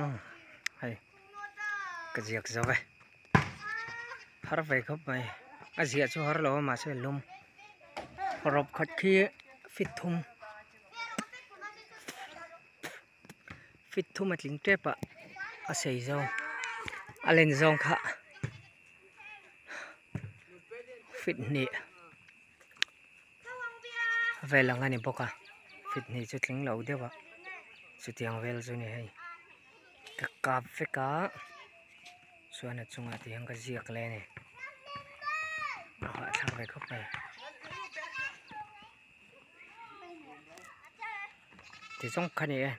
Umm hei ka ziak zo e har ve khawp mai a ziah chu har lo a mahse lum rawp khat khi fit thum fit thum a tling tep a a sei zawng a len zawng kha fit hnih vel ang a ni bawk a fit hnih chu tling lo deuh a chutiang vel chu a ni hei ka kap vek a chuan a chungah te hian ka ziak leh a ni a hahthlak ve khawp mai ti zawng kha a ni e.